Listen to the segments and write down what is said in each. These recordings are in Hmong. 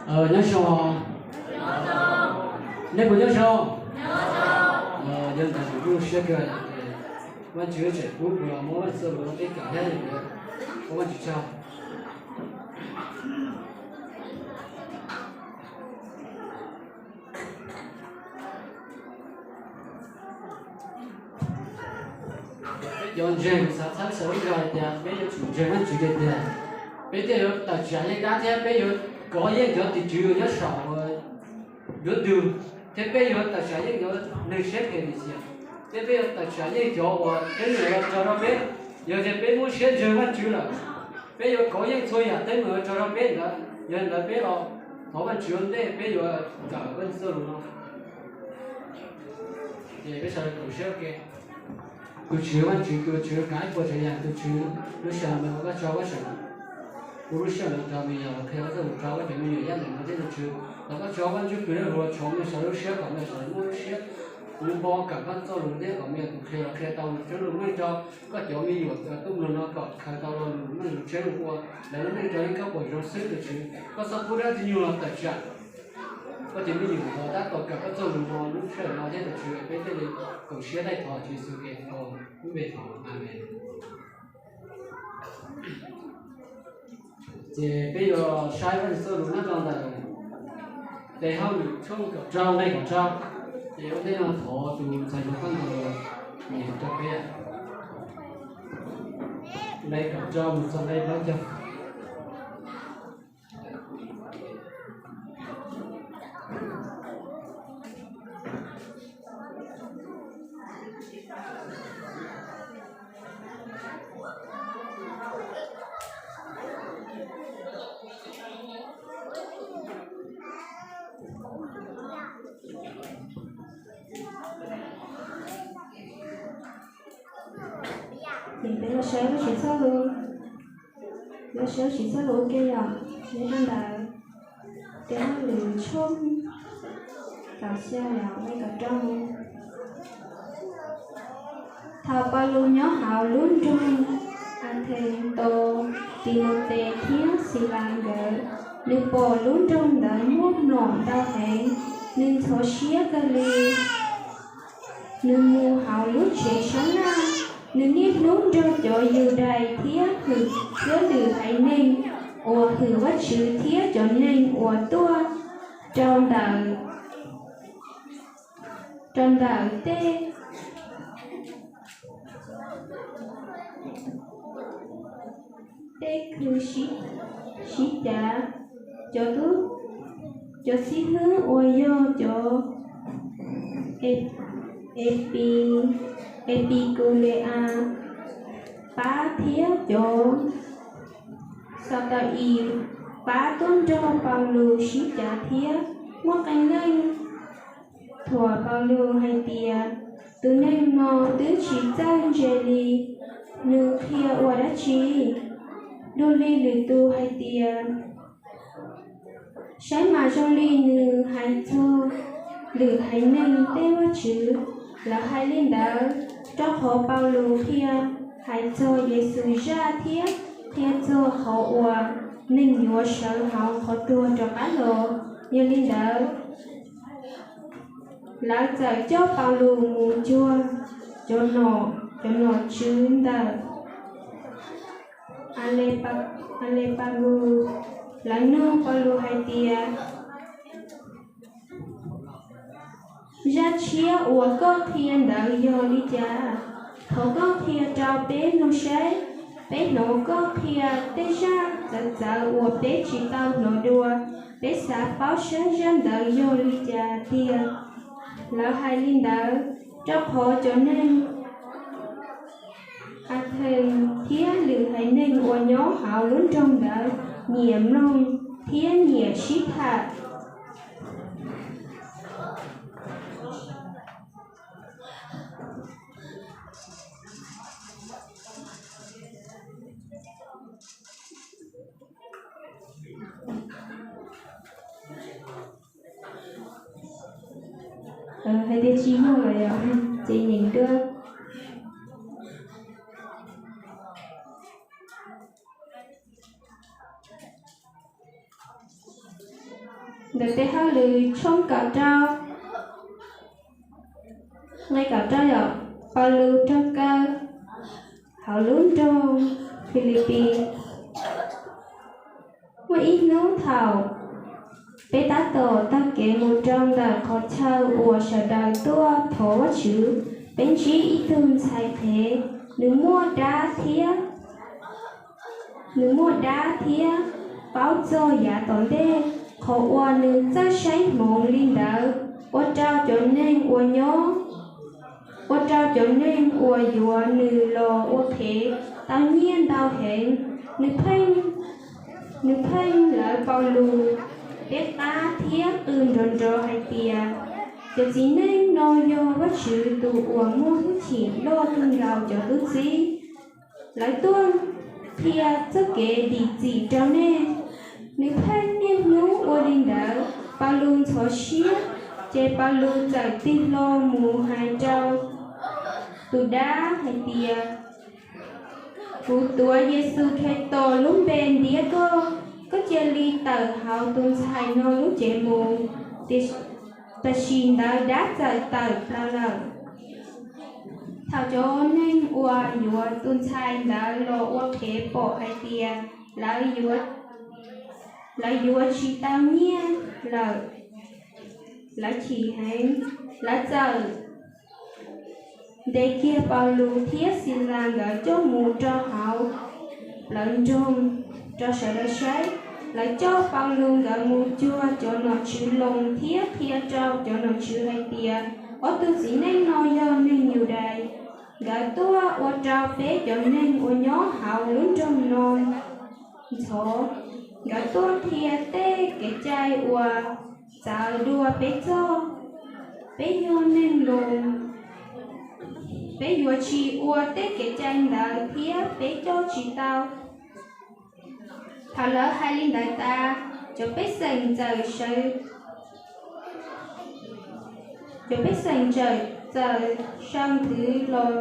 Nyob zoo, nej puas nyob zoo? Yog ntawd kuv kuj zoo siab kawg. Vajtswv tseem pub kuv los muab Vajtswv txoj lus rau peb kawm thiab, ua Vajtswv tsaug. Peb cov ntseeg xav txhawb sawv daws hais tias peb yuav tsum ntseeg Vajtswv tiag tiag, peb thiaj yuav tawm tsam yeej dab thiab peb yuav kov yeej cov tim tswv uas nyob saum yuav ntug, thiab peb yuav tawm tsam yeej cov neeg siab phem lim hiam, thiab peb yuav tawm tsam yeej cov uas teeb meem los tso rau peb. Yog tias peb muab siab ntseeg Vajtswv lawm, peb yuav kov yeej txhua yam teeb meem los tso rau peb ntawd. Yog li ntawd peb los thov Vajtswv ua ntej peb yuav kawm Vajtswv txoj lus no. Ces peb sawv daws koom siab ua ke. Tus Tswv, Vajtswv, tus Tswv kav ib puas tsav yam, tus Tswv, lub sij hawm no koj tso koj seem kuv lub sij hawm no rau me nyuam los qhia koj txoj lus rau koj cov me nyuam yaj ntawm no thiab tus Tswv, los koj tso koj Ntsuj Plig Dawb Huv los tshoov me nyuam sawv daws lub siab kom me nyuam sawv daws muaj lub siab mus npo kawm koj txoj lus thiab kom me nyuam tus qhia los qhia tau tseeb lus meej rau koj cov me nyuam tuaj mus no kom khaws tau lo lus meej lus tseeb mus ua lawv lub neej raws li koj pom zoo xwb tus Tswv. Koj txhob pub dab tsi nyuag los tawm tsam koj cov me nyuam uas tab tom kawm koj txoj lus no lub sij hawm no thiab tus Tswv, peb thiaj li koom siab taij thov Tswv Yexus Khetos lub npe thov, Amees. Ces peb yuav saib Vajtswv txoj lus nyob rau ntawm Tes Hauj Lwm tshooj kaum rau nqe kaum rau. Ces ua ntej no thov tus ntxhais hluas koj ntawd niam rau peb nqe kaum rau mus txog nqe plaub caug. Ces peb los saib Vajtswv txoj lus, los saib Vajtswv txoj lus ua ke yom, nyob rau ntawm Tes Hauj Lwm tshooj kaum xya yom, nqe kaum rau. Thaum Paulus nyob hauv lub nroog Athees tos Timautes thiab Xilas nkawd, nws pom lub nroog ntawd muaj mlom ntau heev, nws ntxhov siab kawg li. Nws mus hauv lub tsev sab laj, nws niaj hnub nrog cov Yudais thiab hwm thiab lwm haiv neeg uas hwm Vajtswv thiab cov neeg uas tuaj rau ntawm rau ntawm tej, tej khw sib cav. Cov tub, cov xib hwb uas yog cov Epi, Epikule-as pab thiab cov Xatau-is pab tuaj nrog Paulus sib cav thiab muaj qee leej thuam Paulus hais tias, tus neeg no twb tsis txawj ntse li, nws qhia ua dab tsi? Dua li lwm tus hais tias, saib mas zoo li nws hais txog lwm haiv neeg tej vaj tswv. Lawv hais li ntawd rau qhov Paulus qhia hais txog Yexus zaj thiab qhia txog qhov uas neeg yuav sawv hauv qhov tuag rov qab los. Yog li ntawd, lawv txawm coj Paulus mus cuag cov nom, cov nom tswv ntawm Alepagus. Lawv nug Paulus hais tias, zaj tshiab uas koj qhia ntawd yog li cas? Thov koj qhia rau peb mloog saib. Peb hnov koj qhia tej zaj txawv txawv uas peb tsis tau hnov dua. Peb xav paub saib zaj ntawd yog li cas tiag. Lawv hais li ntawd rau qhov cov neeg Athees thiab lwm haiv neeg uas nyob hauv lub nroog ntawd nyiam mloog thiab nyiam sib tham. Hais tias tsis yog lawm yom, ces nyeem dua. Ntawm tej hauj lwm tshooj kaum rau, nqe kaum rau yog Paulus raug kaw hauv lub nroog Filipis. Muaj ib hnub thaum peb tab tom taug kev mus rau ntawm qhov chaw uas sawv daws tuaj thov Vajtswv, peb ntsib ib tug ntxhais qhev, nws muaj dab thiab nws muaj dab thiab paub txog yav tom ntej. Qhov uas nws txawj saib hmoov li ntawd ua rau cov neeg uas nyob ua rau cov neeg uas yuav nws los ua qhev tau nyiaj ntau heev. Nws pheej lawv Paulus peb qab thiab qw nrov nrov hais tias, Cov txiv neej no yog Vajtswv tus uas muaj hwj chim loj kawg nkaus cov tub txib. Lawv tuaj qhia txoj kev dim txim rau nej. Nws pheej niaj hnub ua li ntawd. Paulus ntxhov siab, ces Paulus txawm tig hlo mus hais rau tus dab hais tias, Kuv tuav Yexus Khetos lub npe ntiab koj, koj cia li tawm hauv tus ntxhais no lub cev mus. Tam sim ntawd dab txawm tawm plaws lawm. Thaum cov neeg uas yuav tus ntxhais ntawd los ua qhev pom hais tias lawv yuav tsis tau nyiaj lawm, lawv chim heev. Lawv txawm ntes kiag Paulus thiab Xilas nkawd coj mus rau hauv plawv nroog rau sawv daws saib. Lawv coj Paulus nkawd mus cuag cov nom tswv Loos thiab qhia rau cov nom tswv hais tias, Ob tug txiv neej no yog neeg Yudais. Nkawd tuaj ua rau peb cov neeg uas nyob hauv lub nroog no ntxhov. Nkawd tuaj qhia tej kev cai uas txawv dua peb txoj. Peb yog neeg Loos, peb yuav tsis ua tej kev cai ntawd thiab peb coj tsis tau. Thaum lawv hais li ntawd tas, cov pej xeem txawm sawv cov pej xeem txawm txawm sawv ntxov los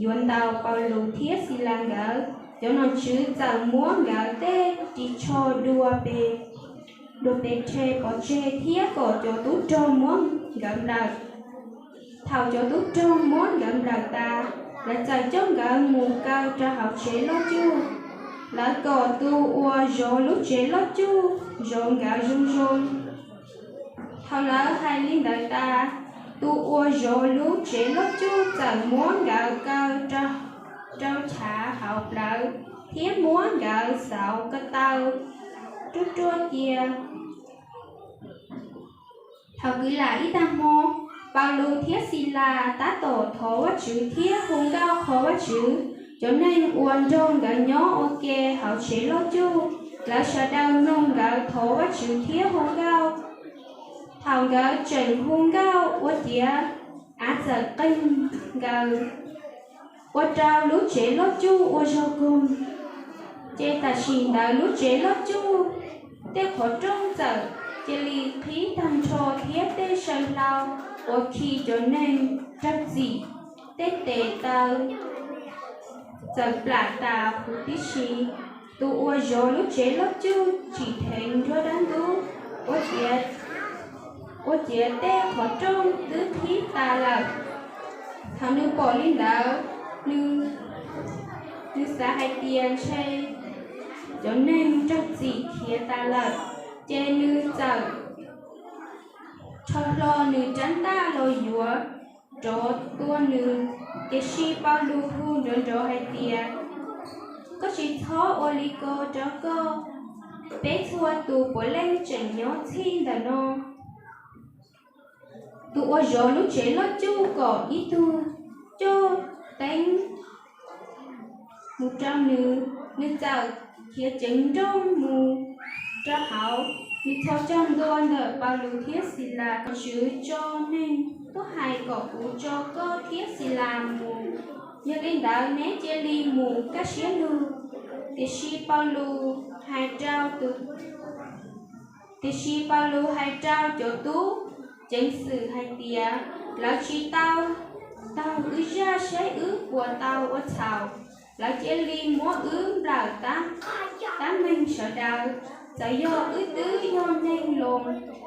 yuav ntaus Paulus thiab Xilas nkawd. Cov nom tswv txawm muab nkawd tej ris tsho dua pes rhe pov tseg thiab kom cov tub rog muab nkawd nplawm. Thaum cov tub rog muab nkawd nplawm tas, lawv txawm coj nkawd mus kaw rau hauv tsev loj cuj. Lawv kom tus uas zov lub tsev loj cuj zov nkawd zoo zoo. Thaum lawv hais li ntawd tas, tus uas zov lub tsev loj cuj txawm muab nkawd kaw rau chav hauv plawv thiab muab nkawd xauv ko taw ruaj ruaj cia. Thaum kwv lam ib tag hmo, Paulus thiab Xilas tab tom thov Vajtswv thiab hu nkauj qhuas Vajtswv. Cov neeg uas nrog nkawd nyob ua ke hauv tsev loj cuj, lawv sawv daws mloog nkawd thov Vajtswv thiab hu nkauj. Thaum nkawd tseem hu nkauj ua ciav av txawm qeeg nkawd, ua rau lub tsev loj cuj ua zog koog. Ces tam sim ntawd lub tsev loj cuj tej qhov rooj txawm cia li qhib tag nrho thiab tej saw hlau uas khi cov neeg raug txim tej tes taw txawm plam tas huv tib si. Tus uas zov lub tsev loj cuj tsim dheev nruab dab ntub ua ciav tej qhov rooj twb qhib tas lawm. Thaum nws pom li ntawd, nws xav hais tias ntshe cov neeg raug txim khiav tas lawm, ces nws txawm rho hlo nws rab ntaj los yuav rov tua nws. Tiam sis Paulus hu nrov nrov hais tias, Koj tsis txhob ua li ko rau koj! Peb txhua tus puav leej tseem nyob txhij ntawm no. Tus uas zov lub tsev loj cuj kom ib tug coj teeb mus rau nws, nws txawm khiav ceev nrooj mus rau hauv. Nws txhos caug ntua ntawm Paulus thiab Xilas, Nom tswv tso neeg tuaj hais kom kuv tso koj thiab Xilas mus. Yog li ntawd neb cia li mus kaj siab lug. Tiam sis Paulus hais rau tus Tiam sis Paulus hais rau cov tub ceev xwm hais tias, Lawv tsis tau taug wb zaj seb wb puas tau ua txhaum. Lawv cia li muab wb nplawm tab meeg sawv daws. Txawm yog wb twb yog neeg loo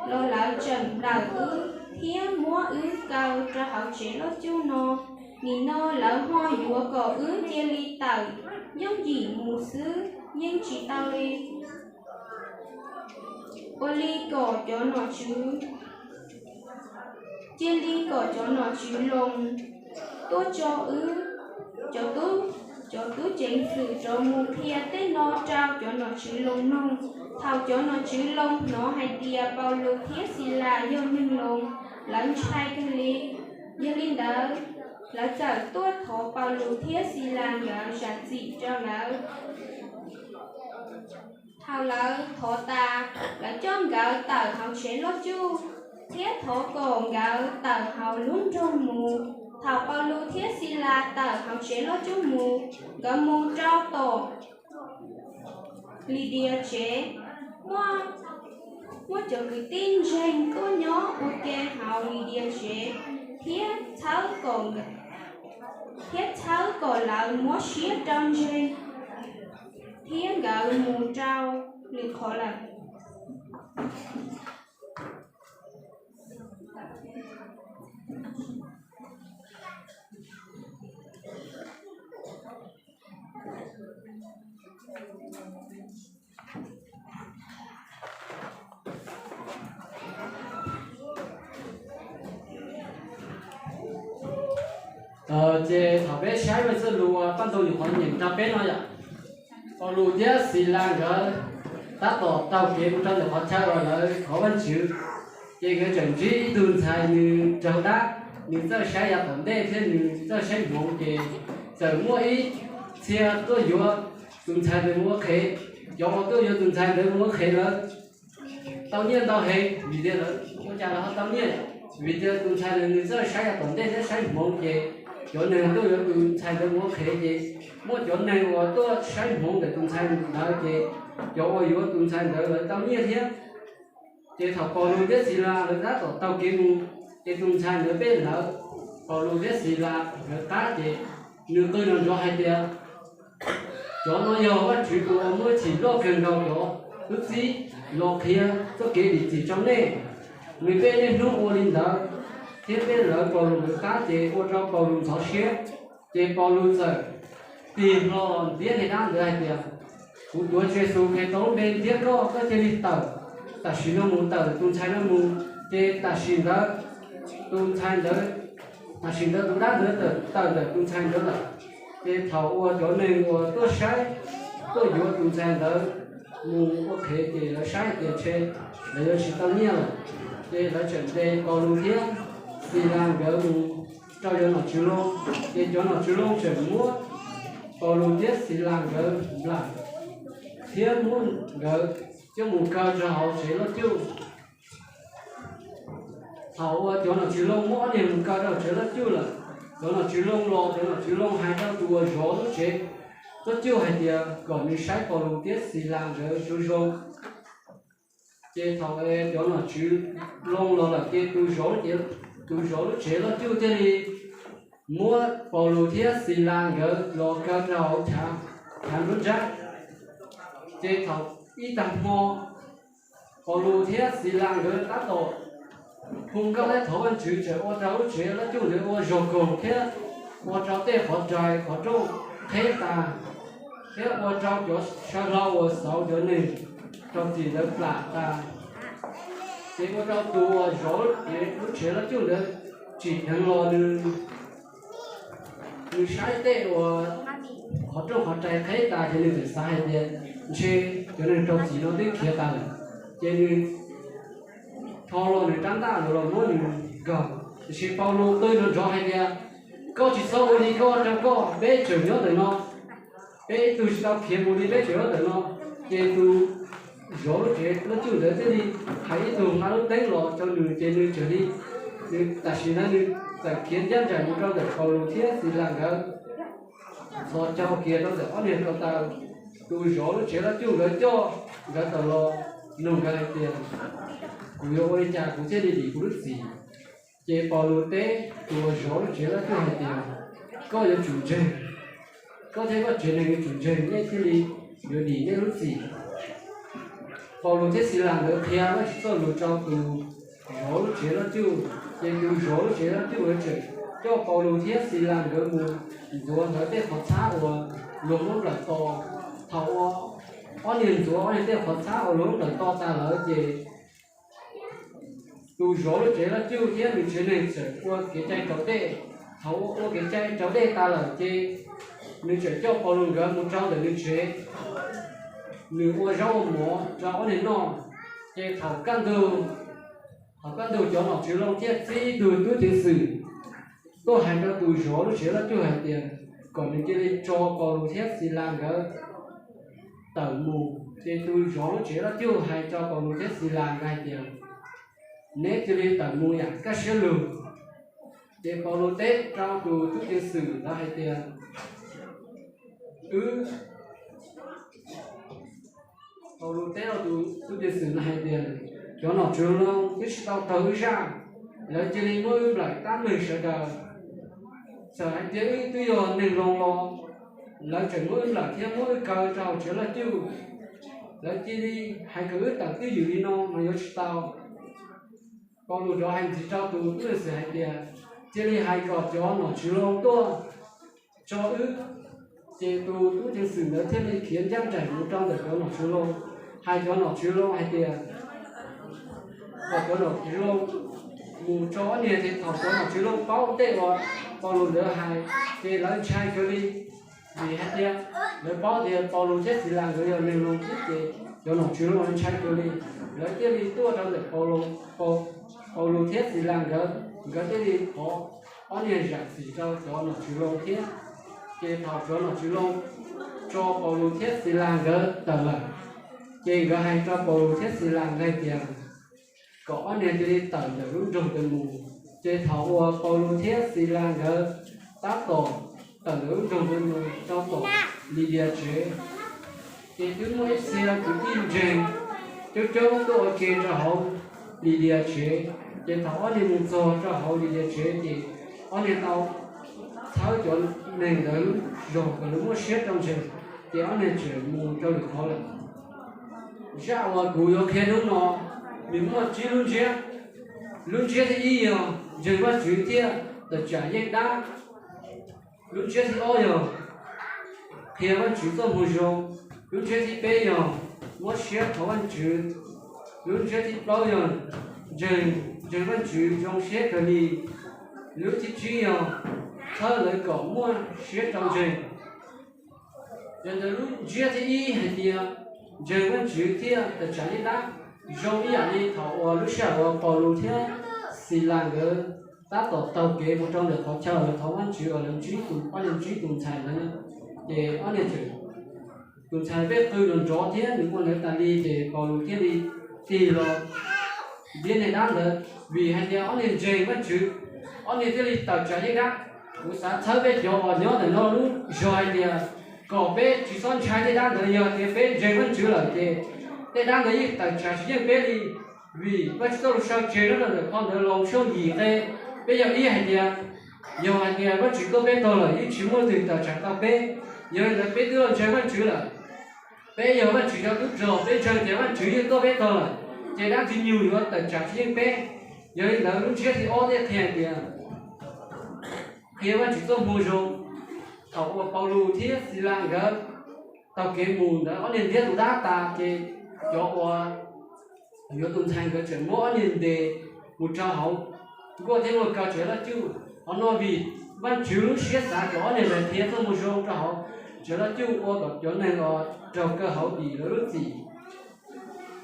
los lawv tseem nplawm wb thiab muab wb kaw rau hauv tsev loj cuj no. Nim no lawv ho yuav kom wb cia li tawm yooj yim mus xwb yeej tsis tau li. Ua li kom cov nom tswv, cia li kom cov nom tswv loo tuaj tso wb cov tub, cov tub ceev xwm rov mus qhia tej no rau cov nom tswv loo mloog. Thaum cov nom tswv loo hnov hais tias Paulus thiab Xilas yog neeg loo, lawv ntshai kawg li. Yog li ntawd, lawv txawm tuaj thov Paulus thiab Xilas nkawd zam txim rau lawv. Thaum lawv thov tas, lawv coj nkawd tawm hauv tsev loj cuj, thiab thov kom nkawd tawm hauv lub nroog mus. Thaum Paulus thiab Xilas tawm hauv tsev loj cuj mus, nkawd mus rau tom Lidias tsev. Muaj cov kwv tij ntseeg tuaj nyob ua ke hauv Lidias tsev, thiab txhawb kom, thiab txhawb kom lawv muab siab rau ntseeg, thiab nkawd mus rau lwm qhov lawm. Ces thaum peb saib Vaj Ntxwg lus paj ntoo nyuam qhuav nyeem rau peb no yom, Paulus thiab Xilas nkawd tab tom taug kev mus rau ntawm qhov chaw uas lawv thov Vajtswv, ces nkawd tseem ntsib ib tug ntxhais nws raug dab, nws txawj saib yav tom ntej thiab nws txawj saib hmoov, ces txawm muaj ib txhia tuaj yuav tus ntxhais ntawd mus ua qhev. Cov uas tuaj yuav tus ntxhais ntawd mus ua qhev lawv tau nyiaj ntau heev, vim tias lawv ua cas lawv ho tau nyiaj? Vim tias tus ntxhais ntawd nws txawj saib yav tom ntej thiab saib hmoov, ces cov neeg tuaj yuav tus ntxhais ntawd mus ua qhev, ces muaj cov neeg uas tuaj saib hmoov ntawm tus ntxhais ntawd, ces cov uas yuav tus ntxhais ntawd lawv tau nyiaj thiab. Ces thaum Paulus thiab Xilas lawv tab tom taug kev mus, ces tus ntxhais ntawd peb lawv Paulus thiab Xilas nkawd qab, ces nws qw nrov nrov hais tias, Cov no yog Vajtswv tus uas muaj ib txhis loj kawg nkaus cov tub txib los qhia txoj kev dim txim rau nej. Nws peb niaj hnub ua li ntawd, thiab peb lawv Paulus nkawd qab, ces ua rau Paulus ntxhov siab. Ces Paulus txawm tig hlo ntiab niag dab ntawd hais tias, Kuv tuav Tswv Yexus Khetos lub npe ntiab koj, koj cia li tawm tam sim no mus, tawm tus ntxhais no mus. Ces tam sim ntawd tus ntxhais ntawd, tam sim ntawd tus dab ntawd tawm ntawm tus ntxhais ntawd lawm. Ces thaum uas cov neeg uas tuaj saib, tuaj yuav tus ntxhais ntawd mus ua qhev, ces lawv saib tias ntshe lawv yuav tsis tau nyiaj lawm, ces lawv tseem ntes Paulus thiab Xilas nkawd mus rau cov nom tswv Loos. Ces cov nom tswv Loos tseem muab Paulus thiab Xilas nkawd nplawm thiab muab nkawd coj mus kaw rau hauv tsev loj cuj. Thaum uas cov nom tswv Loos muab ob niag mus kaw rau tsev loj cuj lawm, cov nom tswv Loos los, cov nom tswv Loos hais rau tus uas zov lub tsev loj cuj hais tias kom nws saib Paulus thiab Xilas nkawd zoo zoo. Ces thaum cov nom tswv Loos los lawm, ces tus zov, tus zov lub tsev loj cuj thiaj li muab Paulus thiab Xilas nkawd los kaw rau hauv chav nruab nrab. Ces thaum ib tag hmo, Paulus thiab Xilas nkawd tab tom hu nkauj thiab thov Vajtswv, tseem ua rau lub tsev loj cuj ntawd ua zog koog thiab ua rau tej qhov rais qhov rooj qheb tas, thiab ua rau cov saw hlau uas xauv cov neeg raug txim ntawd plam tas. Ces ua rau tus uas zov lub tsev loj cuj ntawd tsim dheev los nws, nws saib tej uas qhov rooj qhov rais qheb tas, ces nws txawm xav hais tias ntshe cov neeg raug txim no twb khiav tas lawm. Ces nws rho los nws rab ntaj los muab nws nkaug. Tiam sis Paulus qw nrov nrov hais tias, Koj tsis txhob ua li ko, rau koj, peb tseem nyob ntawm no, peb ib tug tsis tau khiav mus li, peb tseem nyob ntawm no. Ces tus zov lub tsev loj cuj ntawd thiaj li hais ib tug nqa lub teeb los rau nws, ces nws tseem li, nws tam sim ntawd nws txawm khiav ncaj nraim mus rau ntawm Paulus thiab Xilas nkawd, los caug kiag rau ntawm ob niag rau taw. Tus zov lub tsev loj cuj nkawd coj nkawd tawm los nug nkawd hais tias, Kuv yuav ua li cas kuv thiaj li dim kuv lub txim? Ces Paulus teb tus uas zov lub tsev loj cuj hais tias, Koj yuav tsum ntseeg, koj thiab koj tsev neeg yuav tsum ntseeg, nej thiaj li yuav dim nej lub txim. Paulus thiab Xilas nkawd qhia Vajtswv txoj lus rau tus zov lub tsev loj cuj, ces tus zov lub tsev loj cuj tseem coj Paulus thiab Xilas nkawd mus ntxuav ntawm tej qhov txhab uas luag muab nplawm to. Thaum uas ob niag ntxuav ob niag tej qhov txhab uas luag muab nplawm to tas lawm ces tus zov lub tsev loj cuj thiab nws tsev neeg txawm ua kev cai raus dej. Thaum ua kev cai raus dej tas lawm ces nws txawm coj Paulus nkawd mus rau ntawm nws tsev, nws ua zaub ua mov rau ob niag noj. Ces thaum kaj ntug, thaum kaj ntug cov nom tswv Loos thiaj txib ib tug tub ceev xwm tuaj hais rau tus zov lub tsev loj cuj hais tias kom nws cia li tso Paulus thiab Xilas nkawd tawm mus. Ces tus zov lub tsev loj cuj hais rau Paulus thiab Xilas nkawd hais tias, neb cia li tawm mus yam kaj siab lug. Ces Paulus teb rau tus tub ceev xwm ntawd hais tias, wb Paulus teb rau tus tub ceev xwm ntawd hais tias, cov nom tswv Loos twb tsis tau taug wb zaj, lawv cia li muab wb nplawm tab meeg sawv daws. Txawm hais tias wb twb yog neeg Loos los lawv tseem muab wb nplawm thiab muab wb kaw rau hauv tsev loj cuj. Lawv cia li hais kom wb tawm twj ywm li no mas yuav tsis tau. Paulus rov hais ntxiv rau tus tub ceev xwm hais tias, cia li hais kom cov nom tswv Loos tuaj tso wb. Ces tus tub ceev xwm ntawd thiaj li khiav ncaj nraim mus rau ntawm cov nom tswv Loos, hais cov nom tswv Loos hais tias kom cov nom tswv Loos mus tso ob niag. Ces thaum cov nom tswv Loos paub tej uas Paulus ntawd hais ces lawv ntshai kawg li, vim hais tias lawv paub tias Paulus thiab Xilas nkawd yog neeg Loos xwb. Ces cov nom tswv Loos ntshai kawg li, lawv thiaj li tuaj rau ntawm Paulus thiab Xilas nkawd, nkawd thiaj li thov ob niag zam txim rau cov nom tswv Loos thiab. Ces thaum cov nom tswv Loos tso Paulus thiab Xilas nkawd tawm lawm, ces nkawd hais rau Paulus thiab Xilas nkawd hais tias kom ob niag cia li tawm ntawm lub nroog ntawd mus. Ces thaum uas Paulus thiab Xilas nkawd tab tom tawm ntawm lub nroog ntawd mus rau tom Lidias tsev, ces twb muaj ib txhia kwv tij ntseeg coob coob tuaj ua ke rau hauv Lidias tsev. Ces thaum ob niag mus txog rau hauv Lidias tsev ces ob niag tau txhawb cov neeg ntawd lub zog kom lawv muaj siab rau ntseeg, ces ob niag tseem mus rau lwm qhov lawm. Zaj uas kuv yuav qhia hnub no, nws muaj tsib lub ntsiab. Lub ntsiab thib ib yog ntseeg Vajtswv thiaj tawm tsam yeej dab. Lub ntsiab thib ob yog qhia Vajtswv txoj moo zoo. Lub ntsiab thib peb yog mob siab thov Vajtswv. Lub ntsiab thib plaub yog ntseeg, ntseeg Vajtswv zoo siab kawg li. Lub thib tsib yog txhawb lawv kom muaj siab rau ntseeg. Yog ntawd lub ntsiab thib ib hais tias ntseeg Vajtswv thiaj tawm tsam yeej dab, zoo ib yam li thaum uas lub sij hawm uas Paulus thiab Xilas nkawd tab tom taug kev mus rau ntawm qhov chaw uas lawv thov Vajtswv uas lawv ntsib tus, ob niag ntsib tus ntxhais ntawd. Ces ob niag tseem, tus ntxhais peb qw nrov nrov thiab nws ua ntawd tas li ces Paulus thiaj li tig los ntiab niag dab ntawd, vim hais tias ob niag ntseeg Vajtswv, ob niag thiaj li tawm tsam yeej dab. Kuv xav txhawb peb cov uas nyob ntawm no lub zog hais tias kom peb tsis txhob ntshai tej dab ntawd. Yog tias peb ntseeg Vajtswv lawm ces tej dab ntawd yeej tawm tsam tsis yeej peb li, vim Vajtswv txoj lus sau tseg nyob rau ntawm phau ntawv Loos tshooj yim nqe peb caug ib hais tias, yog hais tias Vajtswv tuaj peb tog lawm yeej tsis muaj leej twg tawm tsam tau peb. Yog li ntawd peb twb los ntseeg Vajtswv lawm, peb yog Vajtswv cov tub rog, peb ntseeg tias Vajtswv yeej tuaj peb tog lawm, ces dab Ntxwg Nyoog yuav tawm tsam tsis yeej peb. Yog li ntawd lub ntsiab thib ob thiaj qhia tias, qhia Vajtswv txoj moo zoo. Thaum uas Paulus thiab Xilas nkawd taug kev mus ntawd, ob niag ntiab tus dab tas ces cov uas yuav tus ntxhais nkawd tseem muab ob niag ntes mus rau hauv nkuaj thiab luaj kaw tsev loj cuj. Qhov no vim Vajtswv lub siab xav kom ob niag ntawd qhia txoj moo zoo rau hauv tsev loj cuj ua kom cov neeg uas raug kaw hauv dim lawv lub txim.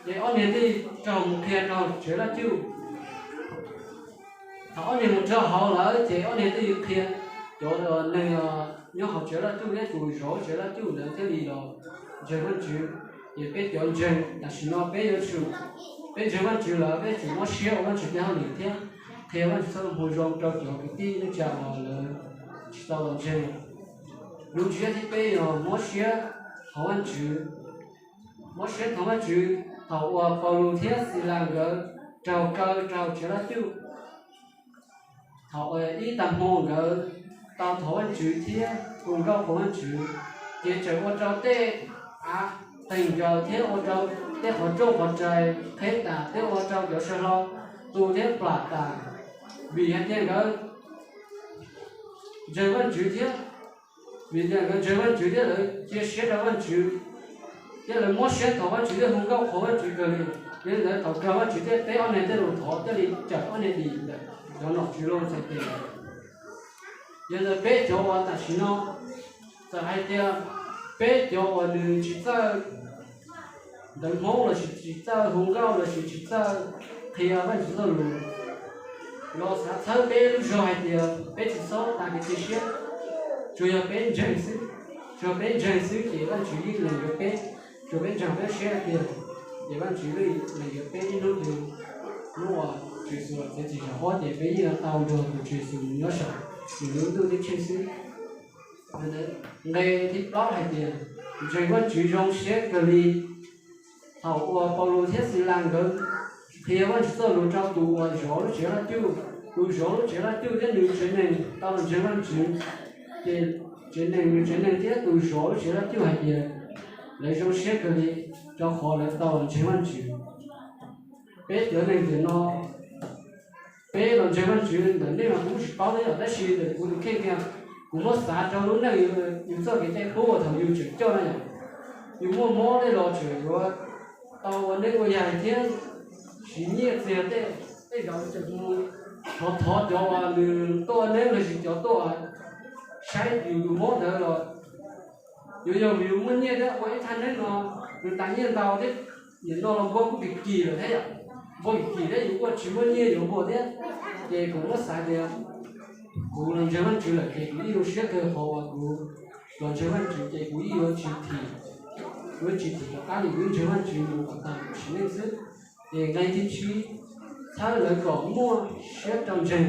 Ces ob niag thiaj raug mus qhia rau tsev loj cuj. Thaum ob niag mus rau hauv lawm ces ob niag thiaj li qhia cov neeg nyob hauv tsev loj cuj thiab tus zov tsev loj cuj ntawd thiaj li los ntseeg Vajtswv. Ces peb cov ntseeg tam sim no peb yuav tsum, peb ntseeg Vajtswv lawm peb yuav tsum mob siab ua Vajtswv tej hauj lwm thiab qhia Vajtswv txoj moo zoo rau cov kwv tij neej tsa uas lawv tsis tau los ntseeg. Lub ntsiab thib peb yog mob siab thov Vajtswv. Mob siab thov Vajtswv. Thaum uas Paulus thiab Xilas nkawd raug kaw rau tsev loj cuj, thaum ib tag hmo nkawd tau thov Vajtswv thiab hu nkauj qhuas Vajtswv, ces tseem ua rau tej av qeeg ncaws thiab ua rau tej qhov rooj qhov rais qheb tas thiab ua rau cov saw hlau tu thiab plam tas, vim hais tias nkawd ntseeg Vajtswv thiab, vim tias nkawd ntseeg Vajtswv thiab lawv cia siab rau Vajtswv, thiab lawv mob siab thov Vajtswv thiab hu nkauj qhuas Vajtswv kawg li. Yog li ntawd thaum kawg Vajtswv thiaj teb ob niag tej lus thov thiaj li cawm ob niag dim ntawm cov nom tswv lub txhais tes. Yog li ntawd peb cov uas tam sim no txawm hais tias peb cov uas nws tsis txawj ntawv Hmoob lossis tsis txawj hu nkauj lossis tsis txawj qhia Vajtswv txoj lus los xav txhawb peb lub zog hais tias peb tsis txhob tas kev cia siab. Tsuas yog peb ntseeg xwb, tsuas yog peb ntseeg xwb ces Vajtswv yeej lees yuav peb. Tsuas peb ntseeg peb siab hais tias ces Vajtswv yeej lees yuav peb ib hnub twg. Hnub uas Tswv Yexus los txiav txim zaum ob ces peb yeej yuav tau nrog tus Tswv Yexus mus nyob saum nws lub ntuj ceeb tsheej xwb. Nqe thib plaub hais tias ntseeg Vajtswv zoo siab kawg li. Thaum uas Paulus thiab Xilas nkawd qhia Vajtswv txoj lus rau tus uas zov lub tsev laj cuj, tus zov lub tsev laj cuj thiab nws tsev neeg tau los ntseeg Vajtswv, ces tsev neeg, nws tsev neeg thiab tus zov lub tsev laj cuj hais tias lawv zoo siab kawg li rau qhov lawv tau los ntseeg Vajtswv. Peb cov neeg ntawm no, peb los ntseeg Vajtswv ntawm nej mas kuv tsis paub thiab yom, tab sis ntawm kuv tus kheej tiag, kuv muab xav rau lub neej yus txoj kev cai qub uas thaum yus tseem coj na yom, yus muaj mob tej los tseem yuav tau ua neeb ua yaig thiab siv nyiaj txiag tej, tej zaum tseem mus thov thov cov uas nws tuaj ua neeb lossis cov tuaj saib yus tus mob ntawd los yuav yog yus muaj nyiaj thiab ua ib thaj neeb no, yus tas nyiaj ntau thiab, nim no los npua kuj kim kim lawm thiab yom, npua kim kim thiab yus kuj tsis muaj nyiaj yuav npua thiab. Ces kuv muab xav tias kuv los ntseeg Vajtswv lawm ces kuv yeej zoo siab kawg qhov uas kuv los ntseeg Vajtswv ces kuv yeej yuav tsis thim, kuv yeej tsis thim rov qab li, kuv yeej ntseeg Vajtswv mus kom tag kuv sim neej xwb. Ces nqe thib tsib, txhawb lawv kom muaj siab rau ntseeg.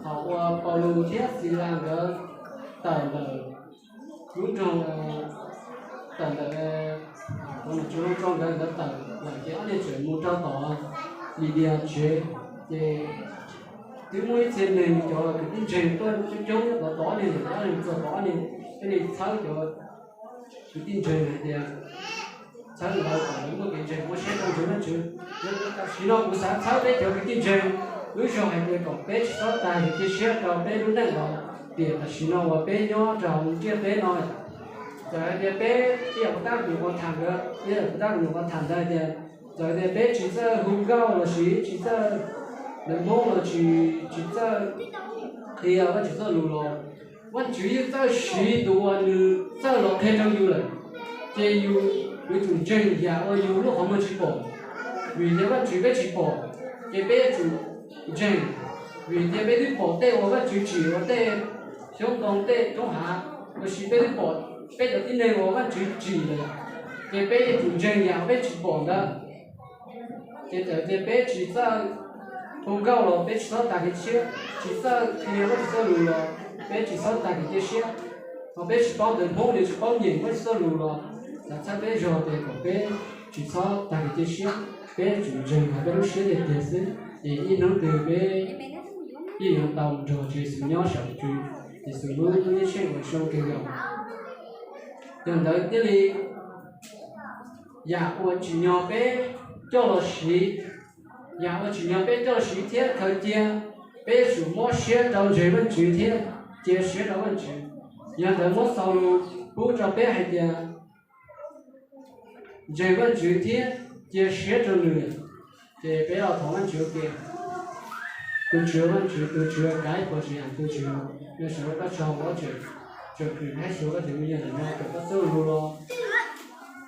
Thaum uas Paulus thiab Xilas nkawd tawm ntawm lub nroog, tawm ntawm, thaum nom tswv Paulus nkawd nkawd tawm lawm ces ob niag tseem mus rau tom Lidias tsev, ces twb muaj ib txhia neeg cov kwv tij ntseeg tuaj coob coob nyob tom, tom ob niag, tom ob niag txog tom ob niag, thiaj li txhawb cov kwv tij ntseeg hais tias txhawb lawv kom lawv muaj kev ntseeg muaj siab rau ntseeg Vajtswv. Tam sim no kuv xav txhawb peb cov kwv tij ntseeg lub zog hais tias kom peb tsis txhob tag kev cia siab rau peb lub neej los tiam tam sim no uas peb nyob rau hauv ntiaj teb no. Txawm hais tias peb, ib yam kuv tab kuv nyuam qhuav tham nkawd, ib yam kuv tab kuv nyuam qhuav tham ntawd hais tias txawm hais tias peb tsis txawj hu nkauj lossis tsis txawj ntawv Hmoob lossis tsis txawj qhia Vajtswv txoj lus los Vajtswv yeej txawj siv tus uas nws txawj los qhia rau yus lawm. Ces yus yuav tsum ntseeg yam uas yus lub qhov muag tsis pom, vim tias Vajtswv peb tsis pom, ces peb yuav tsum ntseeg, vim tias peb twb pom tej uas Vajtswv tsim ua tej xyoob ntoo tej roob hav, lossis peb twb pom peb cov tib neeg uas Vajtswv tsim lawm, ces peb yuav tsum ntseeg yam uas peb tsis pom ntawd. Ces txawm tias peb tsis txawj hu nkauj los peb tsis txhob tag kev cia siab, tsis txawj qhia Vajtswv txoj lus los peb tsis txhob tag kev cia siab, ho peb tsis paub ntawv Hmoob los tsis paub nyeem Vajtswv txoj lus los xav txhawb peb zog tias kom peb tsis txhob tag kev cia siab, peb yuav tsum ntseeg hais peb lub siab tiag tiag xwb, ces ib hnub twg peb yeej yuav tau nrog Tswv Yexus nyob saum Tswv Yexus lub ntuj ceeb tsheej uas zoo kawg nkaus. Yog ntawd thiaj li yam uas tsim nyog peb coj los siv, yam uas tsim nyog peb coj los siv thiab khaws cia, peb yuav tsum mob siab rau ntseeg Vajtswv thiab cia siab rau Vajtswv. Yog ntawd muab xaus lus pub rau peb hais tias ntseeg Vajtswv thiab cia siab rau nws. Ces peb los thov Vajtswv tias, tus Tswv Vajtswv, tus Tswv kav ib puas tsav yam, tus Tswv, nws sawv rau koj tsaug uas tseem, tseem kwm thiab xyuas koj cov me nyuam ntawm no kom koj txoj lus los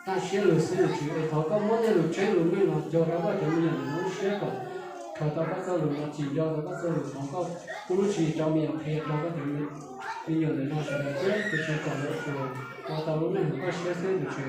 tag siab lug xwb tus Tswv, es thov koj muab tej lus tseeb lus meej los cog rau koj cov me nyuam ntawm no lub siab kom khaws tau koj txoj lus los tsim nyog tau koj txoj lus, thov koj pub lub tswv yim rau me nyuam qhia rau koj cov me nyuam ntawm no sawv daws thiab tus Tswv kom lawv ua tau lub neej hlub koj siab xwb tus Tswv.